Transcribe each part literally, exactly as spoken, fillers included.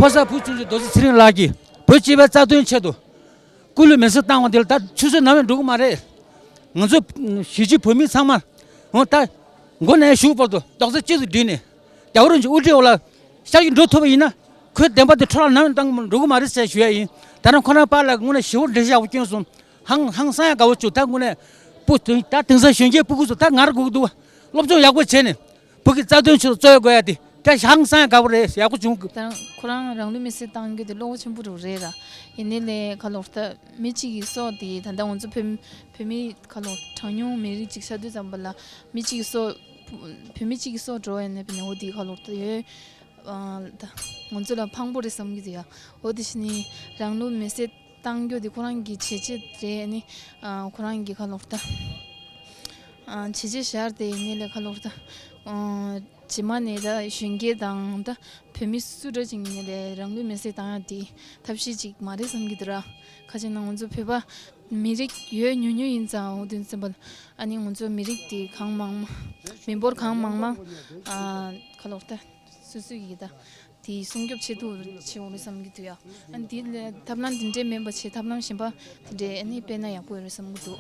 ཕོ་གསར་བུ་ཆུང་ཆུང་རྡོ་རྗེ་ཚེ་རིང་ལགས་ཀྱིས་བོད་སྤྱི་པའི་རྩ་དོན་ཆེད་དུ་སྐུ་ལུས་མེ་སྲེག་བཏང་བ་འདི་ལ་ད་ཆུད་ཟོས་ནམ་ཡང་འགྲོ་གི་མ་རེད། ང་ཚོ་གཞིས་བྱེས་བོད་མི་ཚང་མ་འོ་ད་མགོ་ནས་གཞུག་བར་དུ་རྡོག་རྩ་གཅིག་ཏུ་བསྒྲིལ་ནས་རྒྱལ་བ་རིན་པོ་ཆེའི་དབུ་ཁྲིད་འོག་ལ་ཤར་གྱི་འགྲོ་ཐུབ་པ་ཡིན་ན་ཁོའི་བདེན་པ་དེ་འཕྲོ་བརླག་ནམ་ཡང་བཏང་གི་འགྲོ་གི་མ་རེད་ཟེར་ཞུ་ཡ་ཡིན། ད་རང་ཁོ་རང་པཱ་ལགས་ཀྱི་ངོས་ནས་ཞེ་པོ་འགྲེལ་བཤད་ཡག་པོ་བསྐྱོན་སོང་། ཧང་ཧང་སང་ཡ་དགའ་བོ་བྱུང་། ད་དངོས་གནས་སྤུ་ད་དེང་སང་གཞོན་སྐྱེས་སྤུ་གུ་ཚོ་ད་ངར་དགོས་ཀྱི་འདུག་སློབ་སྦྱོང་ཡག་པོ་བྱས་ནས་བོད་ཀྱི་རྩ་དོན་ཆེད་དུ་རྩོད་དགོས་ཡ་དེ་ད་ཧང་སང་ཡ་དགའ་བོ་རེད། ཡག་པོ་བྱུང་། ད་ཁོ་རང་རང་ལུས་མེར་སྲེག་བཏང་རྒྱུ་དེ་བློ་ཁོག་ཆེན་པོ་རུ་རེད་ར། ཡིན་ནའི་ལས་ཁ་ལོག་ད་མི་གཅིག་གི་སྲོག་དེ་ད་ལྟ་ང་ཚོ་བོད་བོད་མི་ཁ་ལོག་གྲངས་ཉུང་མི་རིགས་གཅིག་ཆགས་དུས་ཙམ་པ་ལ་མི་གཅིག་གི་སྲོག་བོད་མི་གཅིག་གི་སྲོག་འགྲོ་ཡ་ནས་བྱས་ནས་འོ་དེ་ཁ་ལོག་ད་ཡོད། ཨ་ད་ང་ཚོ་ལ་ཕངས་པོ་རེད་བསམ་གྱི་འདུག་ཡ། འོ་དེ་བྱས་ནས་རང་ལུས་མེར་སྲེག་བཏང་རྒྱུ་དེ་ཁོ་རང་གི་བྱས་རྗེས་རེད། ཨ་ནི་ཨ་ཁོ་རང་གི་ཁ་ལོག་ད་ཨ་བྱས་རྗེས་བཞག་སྟེ་ཡིན་ནའི་ལས་ཁ་ལོག་ད་ཨ་རྗེས་མ་ནས་ད་གཞོན་སྐྱེས་དང་ད་བོད་མི་སུ་འདྲ་ཅིག་ཡིན་ནའི་ལས་རང་ལུས་མེར་སྲེག་བཏང་ཡ་དེ་ཐབས་ཤེས་ཅིག་མ་རེད་བསམ་གྱི་འདུག་ར། ཁ་ཅིག་ན་ང་ཚོ་བོད་པ་མི་རིགས་ཡོད་ཉུང་ཉུང་ཡིན་ཙང་འོ་དེ་ཙམ་པ་ཨ་ནི་ང་ཚོ་མི་རིགས་དེ་གང་མང་མ་མི་འབོར་གང་མང་མང་ཨ་ཁ་ལོག་ད་སོ་སོ་ཡི་ད་དེ་སྲུང་སྐྱོབ་བྱེད་ཐུབ་བྱེད་འོང་རེད་བསམ་གྱི་འདུག་ཡ། ཨ་ནི་དེ་ལས་ཐབས་ལམ་དེ་འདྲས་མིན་པ་བྱེད་ཐབས་ལམ་གཞན་པ་དེ་འདྲས་ཨ་ནི་སྤེལ་ན་ཡག་པོ་ཡོད་རེད་བསམ་གྱི་འདུག་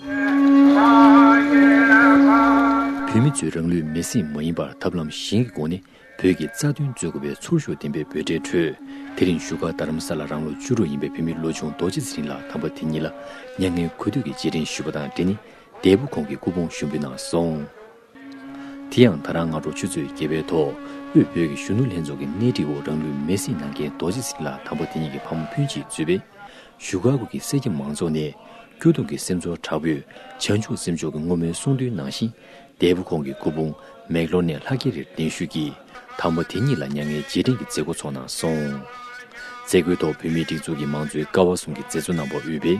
བོད་མི་ཚོས་རང་ལུས་མེར་སྲེག་མ་ཡིན་པར་ཐབས་ལམ་གཞན་གྱི་སྒོ་ནས་བོད་ཀྱི་རྩ་དོན་རྩོད་དགོས་པའི་ཚོར་ཤུགས་ལྡན་པའི་འབོད་སྒྲའི་ཁྲོད། དེ་རིང་བཞུགས་སྒར་རྡ་རམ་ས་ལར་རང་ལོ་བཅུ་དྲུག་ཡིན་པའི་བོད་མི་ལོ་ཆུང་རྡོ་རྗེ་ཚེ་རིང་ལགས་དམ་པ་དེ་ཉིད་ལ་མྱ་ངན་གུས་འདུད་ཀྱི་རྗེས་དྲན་ཞུས་པ་དང་འབྲེལ་ནས་འདས་པོ་ཁོང་གི་སྐུ་ཕུང་ཞུགས་འབུལ་གནང་སོང་། དེ་ཡང་ད་རང་སྔ་དྲོ་ཆུ་ཚོད་བརྒྱད་པའི་ཐོག་དབུས་བོད་ཀྱི་གཞོན་ནུ་ལྷན་ཚོགས་ཀྱི་སྣེ་ཁྲིད་འོག་རང་ལུས་མེར་སྲེག་གནང་མཁན་རྡོ་རྗེ་ཚེ་རིང་ལགས་དམ་པ་དེ་ཉིད་ཀྱི་ཕ་མ་སྤུན་མཆེད་གཙོས་པའི་བཞུགས་སྒར་ཁུལ་གྱི་སེར་སྐྱ་མང་ཚོགས་ནས་སྐྱོ་གདུང་གི་སེམས་ཚོར་དྲག་པོས་བྱང་ཆུབ་སེམས་མཆོག་གི་བསྔོ་སྨོན་གསུང་འདོན་གནང་ཞིང་། འདས་པོ་ཁོང་གི་སྐུ་ཕུང་མེག་ལོར་ནས་ལྷ་རྒྱལ་རིར་གདན་ཞུས་ཀྱིས་དམ་པ་དེ་ཉིད་ལ་མྱ་ངན་རྗེས་དྲན་གྱི་མཛད་སྒོ་ཚོགས་གནང་སོང་། མཛད་སྒོའི་ཐོག་བོད་མིའི་སྒྲིག་འཛུགས་ཀྱི་མང་གཙོའི་ཀ་བ་གསུམ་གྱི་མཛད་གཙོ་རྣམ་པ་དབུས་པའི་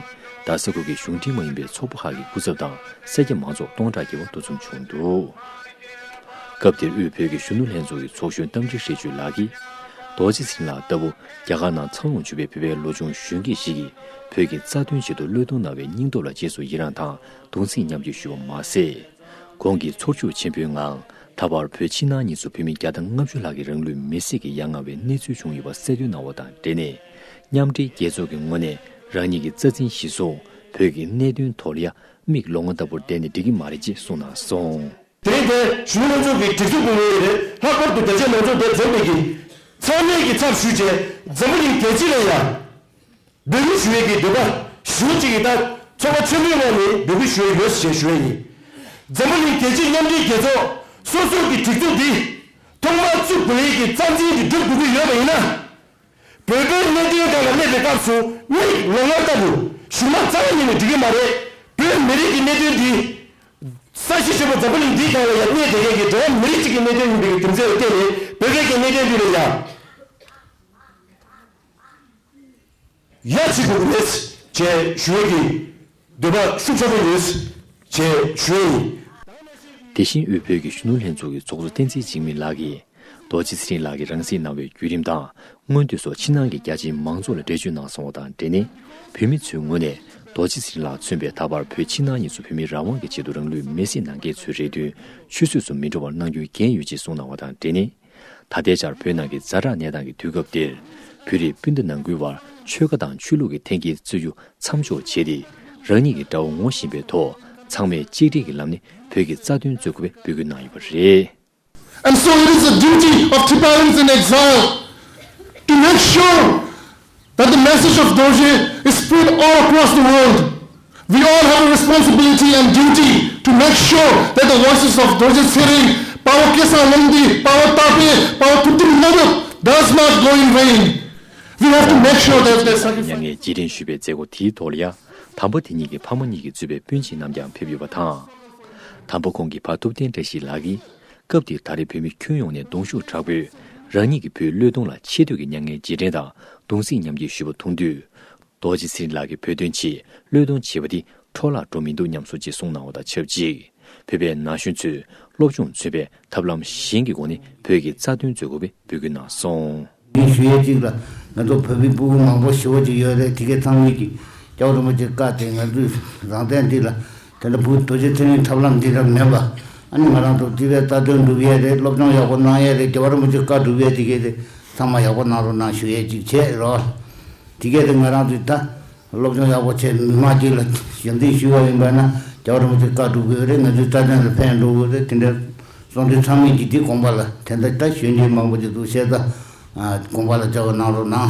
རྡ་ས་ཁུལ་གྱི་གཞུང་འབྲེལ་མ་ཡིན་པའི་ཚོགས་པ་ཁག་གི་སྐུ་ཚབ་དང་སེར་སྐྱ་མང་ཚོགས་སྟོང་ཕྲག་བརྒལ་བ་འདུ་འཛོམས་བྱུང་འདུག་སྐབས་དེར་དབུས་བོད་ཀྱི་གཞོན་ནུ་ལྷན་ཚོགས་ཀྱི་ཚོགས་གཞོན་རྟ་མགྲིན་བཀྲ་ཤིས་ལགས་ཀྱིས། རྡོ་རྗེ་ཚེ་རིང་ལགས་ལྟ་བུ་རྒྱ་གར་ནང་འཚར་ལོངས་བྱུང་བའི་བོད་པའི་ལོ་ཆུང་གཞོན་སྐྱེས་ཤིག་གིས་བོད་ཀྱི་རྩ་དོན་ཆེད་དུ་བློས་གཏོང་གནང་བའི་སྙིང་སྟོབས་ལ་རྗེས་སུ་ཡི་རངས་དང་གདུང་སེམས་མཉམ་སྐྱེད་ཞུས་པ་མ་ཟད། ཁོང་གིས་ཚོར་ཤུགས་ཆེན་པོའི་ངང་ད་བར་བོད་ཕྱི་ནང་གཉིས་སུ་བོད་མི་བརྒྱ་དང་ལྔ་བཅུ་ལྷག་གིས་རང་ལུས་མེར་སྲེག་གིས་ཡ་ང་བའི་གནས་ཚུལ་བྱུང་ཡོད་པ་གསལ་སྟོན་གནང་བ་དང་འབྲེལ་ནས། མཉམ་འབྲེལ་རྒྱལ་ཚོགས་ཀྱི་ངོས་ནས་རང་ཉིད་ཀྱི་རྩ་འཛིན་གཞི་བཟུང་བོད་ཀྱི་གནད་དོན་ཐོག་ལ་ཡ་མིག་ལོང་བ་ལྟ་བུར་བསྡད་ནས་འགྲིག་གི་མ་རེད་ཅེས་གསུངས་གནང་སོང་། དེ་རིང་དེ་གཞོན་ནུ་ལྷན་ཚོགས་ཀྱི་སྒྲིག་འཛུགས་ཀྱི་ངོས་ནས་ལྷག་པར་དུ་རྒྱ་ཆེའི་མང་ཚོགས་འདིར་འཛོམས་པའི་གི་ཚང་མས་ཀྱི་ཚབ་ཞུས་བྱས་འཛམ་བུ་གླིང་རྒྱལ་སྤྱི་ལ་ཡང་འབོད་སྐུལ་ཞུ་ཡས་ཀྱི་འདོད་པ་ཞུ་གཅིག་གི་ད་ཚོགས་པ་ཆེན་པོའི་ངོས་ནས་འབོད་སྐུལ་ཞུ་ཡས་ཡོད་ཞེས་ཞུ་ཡས་ཡིན། འཛམ་བུ་གླིང་རྒྱལ་སྤྱིའི་མཉམ་འབྲེལ་རྒྱལ་ཚོགས་སོ་སོ་གི་སྒྲིག་འཛུགས་འདི་ཐོག་མར་བཙུགས་དགོས་ཡས་ཀྱི་རྩ་འཛིན་དེ་སྒྲུབ་དགོས་ཀྱི་ཡོད་པ་ཡིན་ན། བོད་པའི་གནད་དོན་སྒང་ལ་གནས་པའི་སྐབས་སུ་མིག་ལོང་བ་ལྟ་བུ་གཞུག་མ་རྩ་བ་ཉིད་ནས་འགྲིག་གི་མ་རེད། བོད་མི་རིགས་ཀྱི་གནད་དོན་འདི་ས་གཞི་ཆེན་པོ་འཛམ་བུ་གླིང་འདིའི་སྒང་ལ་ཡང་གནས་བསྡད་མཁན་གྱི་འགྲོ་བ་མི་རིགས་གཅིག་གི་གནད་དོན་ཡིན་པའི་རྒྱུ་མཚན་ལ་བརྟེན་ནས་བོད་པའི་གི་གནད་དོན་འདི་ལ་ཡང་ཡ་བྱེད་དགོས་ཀྱི་རེད་ཅེས་ཞུ་ཡས་ཀྱི་འདོད་པ་ཤུགས་ཆེན་པོ་ཡོད་ཅེས་ཞུ་ཡས་ཡིན། དེ་བཞིན་དབུས་བོད་ཀྱི་གཞོན་ནུ་ལྷན་ཚོགས་ཀྱི་ཚོགས་གཙོ་བསྟན་འཛིན་འཇིགས་མེད་ལགས་ཀྱིས། རྡོ་རྗེ་ཚེ་རིང་ལགས་ཀྱིས་རང་སྲེག་གནང་བའི་བརྒྱུད་རིམ་དང་། མངོན་བསྡུས་སོགས་ཕྱི་ནང་གི་རྒྱ་ཆེའི་མང་ཚོགས་ལ་འགྲེལ་བརྗོད་གནང་སོང་བ་དང་འབྲེལ་ནས། བོད་མི་ཚོའི་ངོས་ནས་རྡོ་རྗེ་ཚེ་རིང་ལགས་མཚོན་པའི་ད་བར་བོད་ཕྱི་ནང་གཉིས་སུ་བོད་མིའི་རང་དབང་གི་ཆེད་དུ་རང་ལུས་མེར་སྲེག་གནང་མཁན་ཚོའི་རེ་འདུན་ཆུད་ཟོས་སུ་མི་འགྲོ་བར་གནང་རྒྱུའི་འགན་ཡོད་ཅེས་གསུངས་གནང་བ་དང་འབྲེལ་ནས། ད་ལྟའི་ཆར་བོད་ནང་གི་ཛ་དྲག་གནས་སྟངས་ཀྱི་དུས་སྐབས་འདིར། བོད་རིགས་སྤུན་ཟླ་ནང་ཁུལ་བར་ཆོལ་ཁ་དང་ཆོས་ལུགས་ཀྱི་འཐེན་འཁྱེར་རྩོད་རྒྱུ་མཚམས་འཇོག་བྱས་ཏེ། རང་ཉིད་ཀྱི་དགྲ་བོ་ངོ་ཤེས་པའི་ཐོག་ཚང་མས་གཅིག་སྒྲིལ་གྱི་ལམ་ནས་བོད་ཀྱི་རྩ་དོན་རྩོད་དགོས་པའི་འབོད་སྐུལ་གནང་ཡོད་པ་རེད། And so it is the duty of Tibetan in exile to make sure that the message of Dorje is spread all across the world. We all have a responsibility and duty to make sure that the voices of Dorje Tshering, Pawo Kesa Lomdi, Pawo Tape, Pawo Thupten Mungab does not go in vain. We have to make sure that their sacrifice མྱ་ངན་རྗེས་དྲན་ཞུས་པའི་མཛད་སྒོ་དེའི་ཐོག་ལ་ཡང་། དམ་པ་དེ་ཉིད་ཀྱི་ཕ་མ་གཉིས་ཀྱིས་གཙོས་པའི་སྤུན་མཆེད་རྣམས་ཀྱང་ཕེབས་ཡོད་པ་དང་། དམ་པ་ཁོང་གི་ཕ་ཐུབ་བསྟན་བཀྲ་ཤིས་ལགས་ཀྱིས། སྐབས་དེར་ད་རེས་བོད་མི་ཁྱོན་ཡོངས་ནས་གདུང་ཤུགས་དྲག་པོས་རང་ཉིད་ཀྱི་བུའི་བློས་གཏོང་ལ་ཆེ་བསྟོད་ཀྱི་མྱ་ངན་རྗེས་དྲན་དང་གདུང་སེམས་མཉམ་སྐྱེད་ཞུས་པ་མཐོང་དུས། རྡོ་རྗེ་ཚེ་རིང་ལགས་ཀྱི་བོད་དོན་ཆེད་བློས་གཏོང་བྱས་པ་འདི་འཕྲོ་བརླག་འགྲོ་མི་འདུག་སྙམ་སོང་ཅེས་གསུངས་གནང་བ་དང་ཆབས་ཅིག་བོད་པའི་ན་གཞོན་ཚོས་སློབ་སྦྱོང་མཚོན་པའི་ཐབས་ལམ་གཞན་གྱི་སྒོ་ནས་བོད་ཀྱི་རྩ་དོན་རྩོད་དགོས་པའི་འབོད་སྐུལ་གནང་སོང་། ངས་ཞུ་ཡས་གཅིག་ལ། ང་ཚོ་བོད་པའི་སྤུ་གུ་མང་པོ་ཞེ་པོ་ཅིག་ཡོད་རེད། དེ་གའི་ཚང་མས་ཀྱིས་སྐྱབས་རིན་པོ་ཆེ་བཀའ་དེ་ང་ཚོའི་རང་བཙན་འདི་ལ་དེ་འདྲ་བུ་རྡོ་རྗེ་ཚེ་རིང་ཐབས་ལམ་འདི་འདྲ་མེད་པ། ཨ་ནི་ང་རང་ཚོ་སྤྱི་པའི་རྩ་དོན་སྒྲུབ་ཡས་རེད། སློབ་སྦྱོང་ཡག་པོ་གནང་ཡས་རེད། རྒྱལ་བ་རིན་པོ་ཆེ་བཀའ་སྒྲུབ་ཡས་དེ་གའི་རེད། ཚང་མ་ཡག་པོ་གནང་རོགས་གནང་ཞུ་ཡས་ཅིག་བྱས་རོགས། དེ་གས་དེ་ང་རང་ཚོས་ད་སློབ་སྦྱོང་ཡག་པོ་བྱས་མི་མང་ཅིག་ལ་ཞབས་འདེགས་ཞུ་བ་ཡིན་པ་ན་རྒྱལ་བ་རིན་པོ་ཆེ་བཀའ་སྒྲུབ་དགོས་རེད། ང་ཚོའི་རྩ་དོན་ལ་ཕན་འགྲོ་དགོས་རེད། དེ་འདྲའི་གསུང་དོན་ཚང་མས་ཀྱིས་དེ་དགོངས་པ་ལ་དེ་འདྲ་ད་གཞོན་སྐྱེས་མང་པོ་ཅིག་འདུག་བཤད་ད་དགོངས་པ་ལ་འཇགས་པ་གནང་རོགས་གནང་།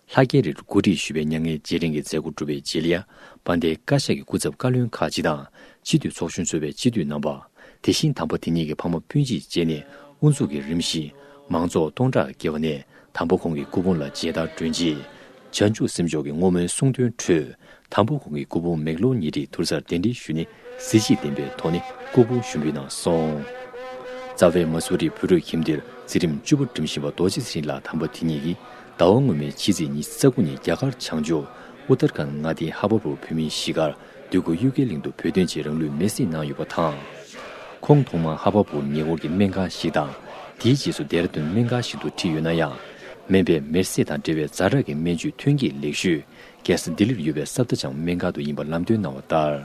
ལྷ་རྒྱལ་རིར་གོ་སྒྲིག་ཞུས་པའི་མྱ་ངན་རྗེས་དྲན་གྱི་མཛད་སྒོ་གྲུབ་པའི་རྗེས་ལ། དཔལ་ལྡན་བཀའ་ཤག་གི་སྐུ་ཚབ་བཀའ་བློན་ཁག་ཅིག་དང་། སྤྱི་འཐུས་ཚོགས་གཞོན་གཙོས་པའི་སྤྱི་འཐུས་རྣམ་པ། དེ་བཞིན་དམ་པ་དེ་ཉིད་ཀྱི་ཕ་མ་སྤུན་མཆེད་བཅས་ནས་དབུ་འཛུགས་ཀྱིས་རིམ་བཞིན་མང་ཚོགས་སྟོང་ཕྲག་བརྒལ་བ་ནས་དམ་པ་ཁོང་གི་སྐུ་ཕུང་ལ་མཇལ་དར་སྒྲོན་རྗེས། བྱང་ཆུབ་སེམས་མཆོག་གི་བསྔོ་སྨོན་གསུང་འདོན་ཁྲོད། དམ་པ་ཁོང་གི་སྐུ་ཕུང་མེག་ལོར་ཉེ་འཁྲིས་དུར་སར་གདན་འདྲེན་ཞུས་ནས་གཟི་བརྗིད་ལྡན་པའི་ཐོག་ནས་སྐུ་ཕུང་ཞུགས་འབུལ་གནང་སོང་། རྩ་བའི་མ་སུ་རི་བོད་ཕྲུག་ཁྱིམ་སྡེར་འཛིན་རིམ་བཅུ་པ་འགྲིམ་བཞིན་པ་རྡོ་རྗེ་ཚེ་རིང་ལགས་དམ་པ་དེ་ཉིད་ཀྱིས་ཟླ་བ་སྔོན་མའི་ཕྱི་ཚེས་ཉི་ཤུ་རྩ་དགུ་ཉིན་རྒྱ་གར་བྱང་ཕྱོགས་ཨུ་ཏར་ཁཱན་མངའ་སྡེའི་ཧ་བ་པུར་བོད་མིའི་གཞིས་སྒར་འདོད་རྒུ་གཡུལ་རྒྱལ་གླིང་དུ་བོད་དོན་ཆེད་རང་ལུས་མེར་སྲེག་གནང་ཡོད་པ་དང་། ཁོང་ཐོག་མར་ཧ་བ་པུར་ཉེ་འཁོར་གྱི་སྨན་ཁང་ཞིག་དང་། དེའི་རྗེས་སུ་ལྡེ་ར་ལྡུན་སྨན་ཁང་ཞིག་ཏུ་ཁྲིད་ཡོད་ན་ཡང་། སྨན་པས་མེར་སྲེག་དང་འབྲེལ་བའི་ཛ་དྲག་གི་སྨན་བཅོས་ཐོན་སྐྱེད་ལེགས་ཤོས། རྒྱལ་ས་ལྡི་ལིར་ཡོད་པའི་སབ་དར་ཇང་སྨན་ཁང་དུ་ཡིན་པ་ལམ་སྟོན་གནང་བ་ལྟར།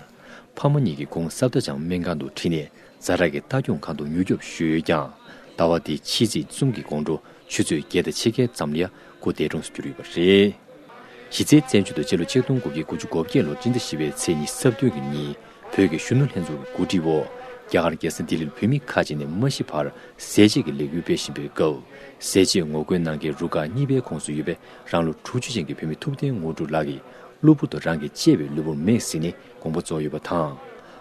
ཕ་མ་གཉིས་ཀྱིས་ཁོང་སབ་དར་ཇང་སྨན་ཁང་དུ་ཁྲིད་ནས་ཛ་དྲག་གི་ལྟ་སྐྱོང་ཁང་དུ་མྱུར་སྐྱོབ་ཞུས་ཡོད་ཀྱང་། ཟླ་བ་འདིའི་ཕྱི་ཚེས་གསུམ་གྱི་དགོང་དྲོ་ཆུ་ཚོད་བརྒྱད་དང་ཕྱེད་ཀའི་ཙམ་ལ་ཡང་སྐུ་འདས་གྲོངས་སུ་གྱུར་ཡོད་པ་རེད། གཞི་རྩའི་བཙན་བྱོལ་དུ་སྤྱི་ལོ་ཆིག་སྟོང་དགུ་བརྒྱ་དགུ་བཅུ་གོ་བརྒྱད་ལོར་སྤྱི་ཟླ་བཞི་པའི་ཚེས་ཉི་ཤུ་རྩ་བདུན་གྱི་ཉིན་བོད་ཀྱི་གཞོན་ནུ་ལྷན་ཚོགས་ཀྱི་གོ་སྒྲིག་འོག་རྒྱ་གར་རྒྱལ་ས་ལྡི་ལིར་བོད་མི་ཁག་ཅིག་ནས་མ་ཤི་བར་ཟས་བཅད་ཀྱི་ལས་འགུལ་སྤེལ་བཞིན་པའི་སྐབས། ཟས་བཅད་ངོ་རྒོལ་གནང་མཁན་རུ་ཁག་གཉིས་པའི་ཁོངས་སུ་ཡོད་པའི་རང་ལོ་དྲུག་ཅུ་ཅན་གྱི་བོད་མི་ཐུབ་བསྟན་དངོས་གྲུབ་ལགས་ཀྱིས་གློ་བུར་དུ་རང་གིས་བཅད་པའི་ལུས་པོར་མེ་གཟིགས་ནས་དགོངས་པ་རྫོགས་ཡོད་པ་དང་།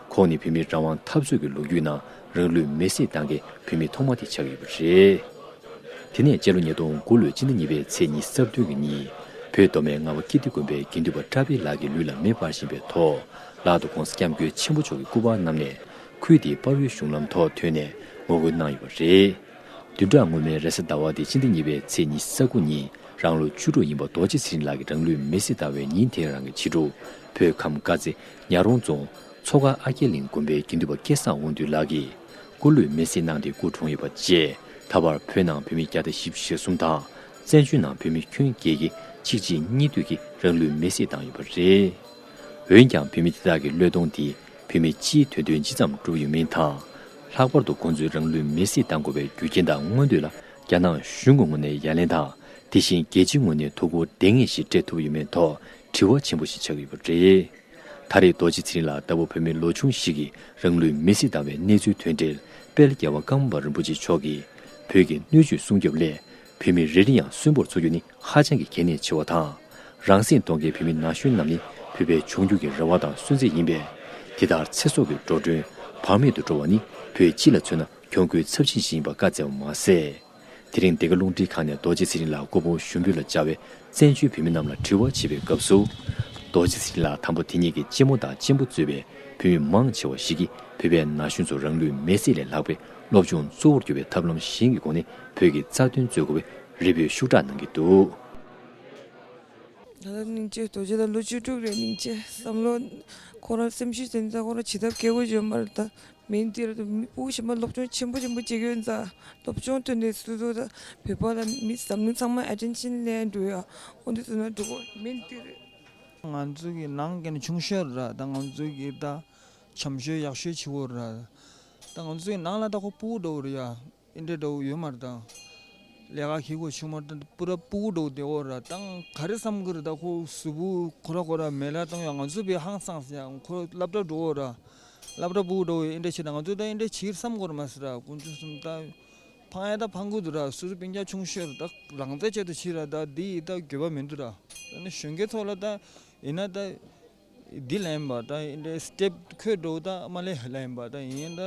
ཁོང་ནི་བོད་མིའི་རང་དབང་འཐབ་རྩོད་ཀྱི་ལོ་རྒྱུས་ནང་རང་ལུས་མེ་གཟིགས་བཏང་མཁན་བོད་མི་ཐོག་མ་དེ་ཆགས་ཡོད་པ་རེད། དེ་ནས་སྤྱི་ལོ་ཉིས་སྟོང་དགུ་ལོའི་སྤྱི་ཟླ་གཉིས་པའི་ཚེས་ཉི་ཤུ་རྩ་བདུན་གྱི་ཉིན། བོད་མདོ་སྨད་རྔ་བ་ཀིརྟི་དགོན་པའི་དགེ་འདུན་པ་བཀྲ་འཕེལ་ལགས་ཀྱི་ལུས་ལ་མེ་འབར་བཞིན་པའི་ཐོག་ལྷག་ཏུ་༸གོང་ས་༸སྐྱབས་མགོན་ཆེན་པོ་མཆོག་གི་སྐུ་པར་བསྣམས་ནས་ཁུལ་དེའི་དཔའ་བོའི་གཞུང་ལམ་ཐོག་ཐོན་ནས་ངོ་རྒོལ་གནང་ཡོད་པ་རེད། བདུན་ཕྲག་སྔོན་མའི་རེས་གཟའ་ཟླ་བ་སྟེ་སྤྱི་ཟླ་གཉིས་པའི་ཚེས་ཉི་ཤུ་རྩ་དགུ་ཉིན་རང་ལོ་བཅུ་དྲུག་ཡིན་པ་རྡོ་རྗེ་ཚེ་རིང་ལགས་ཀྱིས་རང་ལུས་མེ་གཟིགས་བཏང་བའི་ཉིན་དེ་རང་གི་ཕྱི་དྲོ། བོད་ཁམས་དཀར་མཛེས་ཉག་རོང་རྫོང་མཚོ་ཁ་ཨ་རྒྱལ་གླིང་དགོན་པའི་དགེ་འདུན་པ་སྐལ་བཟང་དབང་འདུས་ལགས་ཀྱིས་སྐུ་ལུས་མེ་གཟིགས་གནང་སྟེ་སྐུ་གྲོངས་ཡོད་པ་བཅས། ད་བར་བོད་ནང་བོད་མི་བརྒྱ་དང་བཞི་བཅུ་ཞེ་གསུམ་དང་། བཙན་བྱོལ་ནང་བོད་མི་ཁྱོན་བརྒྱད་ཀྱིས་གཅིག་རྗེས་གཉིས་མཐུད་ཀྱིས་རང་ལུས་མེ་གཟིགས་བཏང་ཡོད་པ་རེད། འོན་ཀྱང་བོད་མི་དེ་དག་གི་བློས་གཏོང་འདི་བོད་མི་སྤྱིའི་དོན་དོན་སྤྱི་ཙམ་གྲུབ་ཡོད་མིན་དང་། ལྷག་པར་དུ་ཁོང་ཚོའི་རང་ལུས་མེ་གཟིགས་བཏང་དགོས་པའི་རྒྱུ་རྐྱེན་དང་མངོན་འདོད་ལ་རྒྱ་ནག་གཞུང་གི་ངོས་ནས་ཡ་ལན་དང་། དེ་བཞིན་རྒྱལ་སྤྱིའི་ངོས་ནས་ཐུགས་ཁུར་ལྡང་ངེས་ཤིག་སྤྲད་ཐུབ་ཡོད་མེད་ཐོག་དྲི་བ་ཆེན་པོ་ཞིག་ཆགས་ཡོད་པ་རེད། ད་རེས་རྡོ་རྗེ་ཚེ་རིང་ལགས་ལྟ་བུ་བོད་མི་ལོ་ཆུང་ཞིག་གིས་རང་ལུས་མེ་གཟིགས་བཏང་བའི་གནས་ཚུལ་ཐོན་འཕྲལ། དཔལ་རྒྱལ་བ་ཀརྨ་པ་རིན་པོ་ཆེ་མཆོག་གིས་བོད་ཀྱི་སྣོད་བཅུད་སྲུང་སྐྱོབ་སླད་བོད་མི་རེ་རེ་ཡང་གསོན་པོར་འཚོ་རྒྱུ་ནི་ཧ་ཅང་གི་གལ་གནད་ཆེ་བ་དང་། རང་སེམས་གཏོང་མཁན་བོད་མི་ན་གཞོན་རྣམས་ནི་བོད་པའི་འབྱུང་འགྱུར་གྱི་རེ་བ་དང་གསོན་ཚིགས་ཡིན་པས། དེ་ལྟར་ཚེ་སྲོག་གི་འགྲོ་གྲོན་བར་མེད་དུ་འགྲོ་བ་ནི་བོད་སྤྱི་ལ་མཚོན་ན་གྱོང་གུད་ཚབས་ཆེན་ཞིག་ཡིན་པ་བཀའ་སྩལ་བ་མ་ཟད། དེ་རིང་འདི་ག་རླུང་འཕྲིན་ཁང་ནས་རྡོ་རྗེ་ཚེ་རིང་ལགས་སྐུ་ཕུང་ཞུགས་འབུལ་ལ་བཅར་བའི་བཙན་བྱོལ་བོད་མི་རྣམས་ལ་དྲི་བ་བྱེད་པའི་སྐབས་སུ། རྡོ་རྗེ་ཚེ་རིང་ལགས་དམ་པ་དེ་ཉིད་ཀྱི་གཅེན་མོ་དང་གཅེན་པོ་གཙོས་པའི་བོད་མི་མང་ཆེ་བ་ཞིག་གིས་བོད་པའི་ན་གཞོན་ཚོར་རང་ལུས་མེ་གསོད་ལས་ལྷག་པའི་སློབ་སྦྱོང་གཙོ་བོར་གྱུར་པའི་ཐབས་ལམ་གཞན་གྱི་སྒོ་ནས་བོད་ཀྱི་རྩ་དོན་རྩོད་དགོས་པའི་རེ་འབོད་ཤུགས་དྲག་གནང་གི་འདུག་ད་ལྟ་སྙིང་རྗེ་རྡོ་རྗེ་ལགས་ལོ་བཅུ་དྲུག་རེད། སྙིང་རྗེ་བསམ་བློ་ཁོ་རང་སེམས་ཤུགས་ཟིན་ཙང་ཁོ་རང་བྱེད་ཐབས་སྐྱོ་པོ་ཡོད་མ་རེད་ད། མི་འདིར་མི་སྤུ་གུ་གཞན་པ་སློབ་སྦྱོང་ཆེན་པོ་ཆེན་པོ་བྱེད་ཀྱི་ཡོད་ཙང་སློབ་སྦྱོང་ཐོན་ཏེ་སོ་སོ་ད་བོད་པ་ལ་མི་འཛམ་གླིང་ཚང་མ་ཨེ་ཊེན་ཤན་ལེན་འགྲོ་ཡ་འོ་འདི་ཚོ་ན་འགྲོ་གོ་མི་འདིར། ང་ཚོ་གི་ནང་གི་ནི་ཆུང་ཤོས་ར་ད་ང་ཚོ་གི་ད་བྱམས་ཤོས་ཡག་ཤོས་ཆེ་བོ་ར་ད་ང་ཚོ་གི་ནང་ལ་ད་ཁོ་སྤུ་གུ་འདྲ་བོ་རེད་ཡ། ཨིན་འདྲ་འདྲ་བོ་ཡོད་མ་རེད་ད། ལས་ཀ་ཁེ་གོ་ཆུང་མ་རེད་ད་པུ་ར་སྤུ་གུ་འདྲ་བོ་དེ་འོ་ར་ད་ག་རེ་བསམ་གི་རེད་ད་ཁོ་གཟུགས་པོ་ཁོ་ར་ཁོ་ར་མེ་ལ་བཏང་ཡ་ང་ཚོ་བས་ཧང་སངས་ཡ་ཁོ་སློབ་གྲྭ་འགྲོ་འོ་ར། སློབ་གྲྭ་སྤུ་གུ་འདྲ་བོ་ཨིན་འདྲ་བྱེད་ད་ང་ཚོ་ད་ཨིན་འདྲ་བྱེད་བསམ་གོ་ར་མ་སི་ར་དཀོན་མཆོག་གསུམ་ད། ཕང་ཡ་ད་ཕང་གི་འདུག་ར་སོ་སོ་སྤུན་ཀྱག་ཆུང་ཤོས་ར་ད་རང་བཙན་ཆེད་དུ་བྱེད་ར་ད་འདི་ཡི་ད་འགྱོད་པ་མི་འདུག་ར། ད་ནི་གཞོན་སྐྱེས་ཚོ་ལ་ད་ཡིན་ན་ད། འདི་ལ་ཡིན་པ་ད་ཨིན་འདྲ་སི་ཊེབ་ཁོས་འགྲོ་ད་མ་ལས་ལ་ཡིན་པ་ད་ཡིན་ད།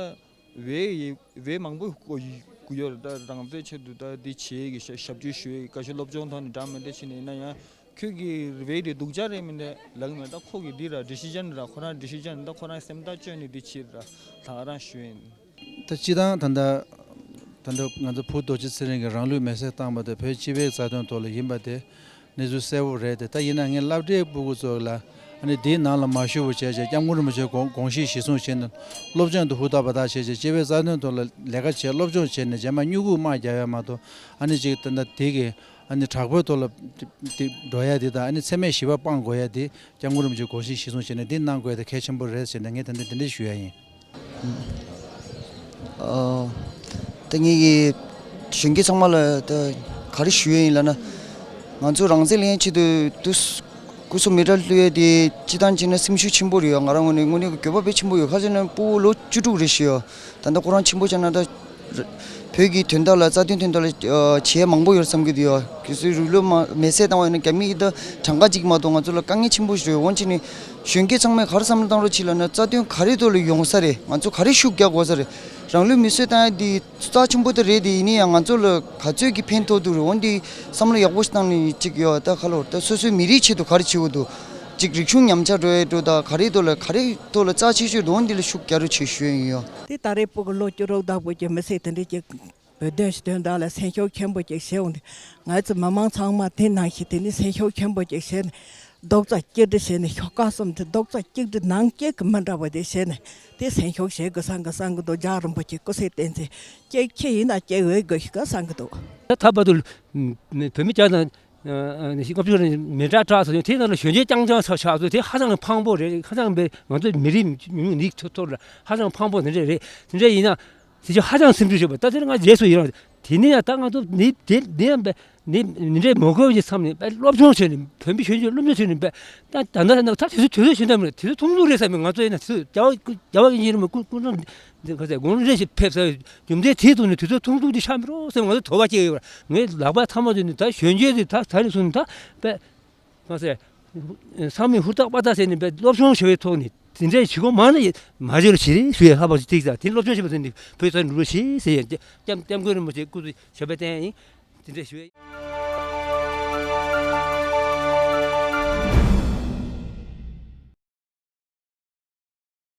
བའི་ཡི་བའི་མང་པོ་གོ་ཡི་གུ་ཡོར་ད་རང་བཙན་ཆེད་དུ་ད་འདི་བྱེད་གི་ཞབས་ཞུ་ཞུ་ཡི་ཀ་ཤོ་སློབ་སྦྱོང་ཐོག་ནས་འདྲ་མི་འདྲ་བྱེད་ནས་ཡིན་ན་ཡང་ཁྱོད་ཀྱི་བའི་དེ་སྡུག་ཅག་རེད་མི་འདྲ་ལག་མེད་ད་ཁོ་གི་འདི་ར་ཌི་སི་ཤན་ར་ཁོ་རང་ཌི་སི་ཤན་ད་ཁོ་རང་སེམས་ཐག་གཅོད་ནས་འདི་བྱེད་ར་ད་རང་ཞུ་ཡིན། ད་སྤྱི་བཏང་ད་ལྟ་ད་ལྟ་ང་ཚོ་བུ་རྡོ་རྗེ་ཚེ་རིང་གི་རང་ལུས་མེ་སྲེག་བཏང་བ་དེ་བོད་སྤྱི་པའི་རྩ་དོན་ཐོག་ལ་ཡིན་པ་དེ། གནས་ཚུལ་གསལ་པོ་རེད་དེ། ད་ཡིན་ན་ངས་སློབ་གྲྭའི་སྤུ་གུ་ཚོ་ལ་ཨ་ནི་འདིའི་ནང་ལ་མ་ཞུགས་པ་བྱས་བྱས་སྐྱབས་མགོན་རིན་པོ་ཆེའི་དགོངས་དགོངས་གཞི་གཞིར་བཟུང་བྱས་ནས་སློབ་སྦྱོང་དུ་ཧུར་ཐག་འབད་ཐག་བྱས་བྱས་སྤྱི་པའི་རྩ་དོན་ཐོག་ལ་ལས་ཀ་བྱས་སློབ་སྦྱོང་བྱས་ནས་རྗེས་མ་སྨྱུ་གུ་དམག་རྒྱག་ཡ་མ་གཏོགས་ཨ་ནི་ཅིག་ད་ལྟ་དེ་གི་ཨ་ནི་དྲག་པོའི་ཐོག་ལ་དེ་འགྲོ་ཡ་དེ་དང་ཨ་ནི་འཚེ་མེད་ཞི་བ་སྤང་དགོས་ཡ་དེ་སྐྱབས་མགོན་རིན་པོ་ཆེའི་དགོངས་གཞི་གཞིར་བཟུང་བྱས་ནས་འདི་གནང་དགོས་ཡ་དེ་གལ་ཆེན་པོ་རེད་ཟེར་ནས་ངས་ད་ལྟ་འདི་འདྲ་ཞུ་ཡ་ཡིན། ཨ། ད་ངེད་ཀྱི་གཞོན་སྐྱེས་ཚང་མ་ལ་ད་ ག་རེ་ཞུ་ཡས་ཡིན་ལབ་ན། ང་ཚོ་རང་བཙན་ལེན་ཆེད་དུ་དུས་སྐུ་སྲོག་མེ་སྲེག་བླུགས་ཡས་དེ་སྤྱི་བཏང་བྱས་ན་སེམས་ཤུགས་ཆེན་པོ་རེད་ཡ། ང་རང་ངོས་ནས་དངོས་གནས་ཀྱི་འགྱོད་པ་དཔེ་ཆེན་པོ་ཡོད། ཁ་ཆེ་ན་སྤུ་གུ་ལོ་བཅུ་དྲུག་རེད་ཤི་ཡ། ད་ལྟ་ཁོ་རང་ཆེན་པོ་ཆགས་ན་ད་བོད་ཀྱི་དོན་དག་ལ་རྩ་དོན་དོན་དག་ལ་ཨ་བྱེད་ཡས་མང་པོ་ཡོད་བསམ་གྱི་འདུག་ཡ། གལ་སྲིད་རུ་ལུ་མ་མེ་སྲེག་བཏང་བ་ཡིན་ན་རྒྱ་མི་ཡིས་ད་གྲངས་ཀ་གཅིག་མ་གཏོགས་ང་ཚོ་ལ་དཀའ་ངལ་ཆེན་པོ་ཞིག་རེད། འོན་ཅི་ནི་གཞོན་སྐྱེས་ཚང་མས་ག་རེ་བསམ་བློ་བཏང་རོགས་བྱེད་ལབ་ན། རྩ་དོན་ག་རེ་ཐོག་ལ་ཡོང་ས་རེད། ང་ཚོ་ག་རེ་ཤུགས་རྒྱག་དགོས་ས་རེད། རང་ལུས་མེ་གསོད་བཏང་ཡ་འདི་རྩ་ཆེན་པོ་དེ་རེད། དེ་ཡིན་ན་ཡང་ང་ཚོ་ལ་ག་ཚོད་ཀྱི་ཕན་ཐོགས་འདུག་རེད། འོན་ཏེ་བསམ་བློ་ཡག་པོ་ཞིག་བཏང་ནས་ཅིག་ཡོད་ད་ཁ་ལོ་ད་སོ་སོའི་མི་རིགས་ཆེད་དུ་ག་རེ་བྱེད་དགོས་འདུག་ཅིག་རིག་གཞུང་ཉམས་ཆག་འགྲོ་ཡ་འགྲོ་ད་ག་རེ་ཐོག་ལ་ག་རེ་ཐོག་ལ་རྩ་ཆེ་ཤོས་འདུག་འོན་འདི་ལ་ཤུགས་རྒྱག་རོགས་བྱེད་ཞུ་ཡ་ཡིན་ཡོད། དེ་ད་རེས་སྤུ་གུ་ལོ་བཅུ་དྲུག་བདག་པོ་ཀྱི་མི་ཚེ་དེ་འདྲ་ཅིག་བོད་དོན་ཞི་དོན་དག་ལ་སེམས་ཤུགས་ཆེན་པོ་ཅིག་བྱེད་འོང་དུས། ང་ཚོ་མི་མང་ཚང་མ་དེ་ནང་བཞིན་དེ་ནི་སེམས་ཤུགས་ཆེན་པོ་ཅིག་བྱས་ནས་རྡོག་རྩ་གཅིག་སྒྲིལ་བྱས་ནས་ཤོག་ཁག་གསུམ་དེ་རྡོག་རྩ་གཅིག་སྒྲིལ་ནང་བསྐྱེད་ཀྱི་མི་འདྲ་བ་དེ་བྱས་ནས་དེ་སེམས་ཤུགས་བྱེད་དགོས་བསམ་གི་བསམ་གི་འདུག་རྒྱལ་བ་རིན་པོ་ཆེ་སྐུ་ཚེ་བརྟན་ཚེ་ཅིག་ཁྱེད་ཡིན་ན་ཅིག་འོས་དགོས་ཤིག་བསམ་གི་འདུག་ད་ཐ་བ་དུ་བོད་མི་བརྒྱ་དང་ལྔ་བཅུ་རེ་མི་དྲག་དྲག་ཟེར་ཡོང་དེ་ནང་ལ་གཞོན་སྐྱེས་རྐྱང་རྐྱང་ཆགས་ཆགས་ཚོ་དེ་ཧ་ཅང་ཕངས་པོ་རེད། ཧ་ཅང་པའི་ང་ཚོ་མི་རིགས་མི་ནི་ཐོག་ཐོག་ལ་ཧ་ཅང་ཕངས་པོ་དེ་འདྲ་རེད། དེ་འདྲ་ཡིན་ན། དེ་ཚོ་ཧ་ཅང་སེམས་ཤུགས་ཆེ་བ། ད་དེ་ང་རྗེས་སུ་ཡི་རང་། དེ་ནས་ཡང་ད་ང་ཚོ་ནི་དེ་ནས་ཡང་པས་ནི་ནི་འདྲའི་མོ་གོ་ཡི་མཚམས་ནས་པས་སློབ་སྦྱོང་བྱས་ནས་བོད་མི་གཞོན་སྐྱེས་སློབ་སྦྱོང་བྱས་ནས་པས་ད་ད་ད་ད་དེ་ཚོ་དུས་ཚོད་གཞན་དག་མི་རེད། དེ་ཚོ་ཐུང་ཐུང་རེད་བསམ་མི། ང་ཚོ་ཡིན་ན་དེ་ཚོ་རྒྱ་བ་རྒྱ་བ་ཡིན་རུང་མི་ཀུན་ཀུན་ཀྲང་འདི་ག་ཚད་དགོངས་རེ་ཞིག་ཕེབས་ས་རྒྱུ་མཚན་དེའི་ཐོག་ནས་དུས་ཚོད་ཐུང་ཐུང་འདི་ཤར་མི་རོགས་བསམ་ང་ཚོ་དོགས་པ་སྐྱེ་ཡོད་ར། ངའི་ལག་པ་ཐལ་མོ་དེ་ནི་ད་གཞོན་སྐྱེས་དེ་ད་ད་ནས་བཟུང་ནས་ད་པས། མ་ཟད། ཚང་མས་ཧུར་ཐག་པ་ཐག་བྱས་ནས་པའི་སློབ་སྦྱོང་བྱེད་པའི་ཐོག་ནས་དེ་འདྲའི་བྱེད་སྒོ་མང་ན་མ་བྱེད་རོགས་བྱེད་རེད་ཞུ་ཡས། ལྷག་པར་དུ་ཏིག་ཙམ་དེ་སློབ་སྦྱོང་བྱེད་པ་དེ་ནི་བོད་ས་འགྲོ་རོགས་བྱེད་ཟེར་ཡས། སྐྱབས་སྐྱབས་མགོན་རིན་པོ་ཆེ་སྐུ་ཚེ་ཞབས་པད་བརྟན་ཡིན། དེ་འདྲ་ཞུ་ཡས།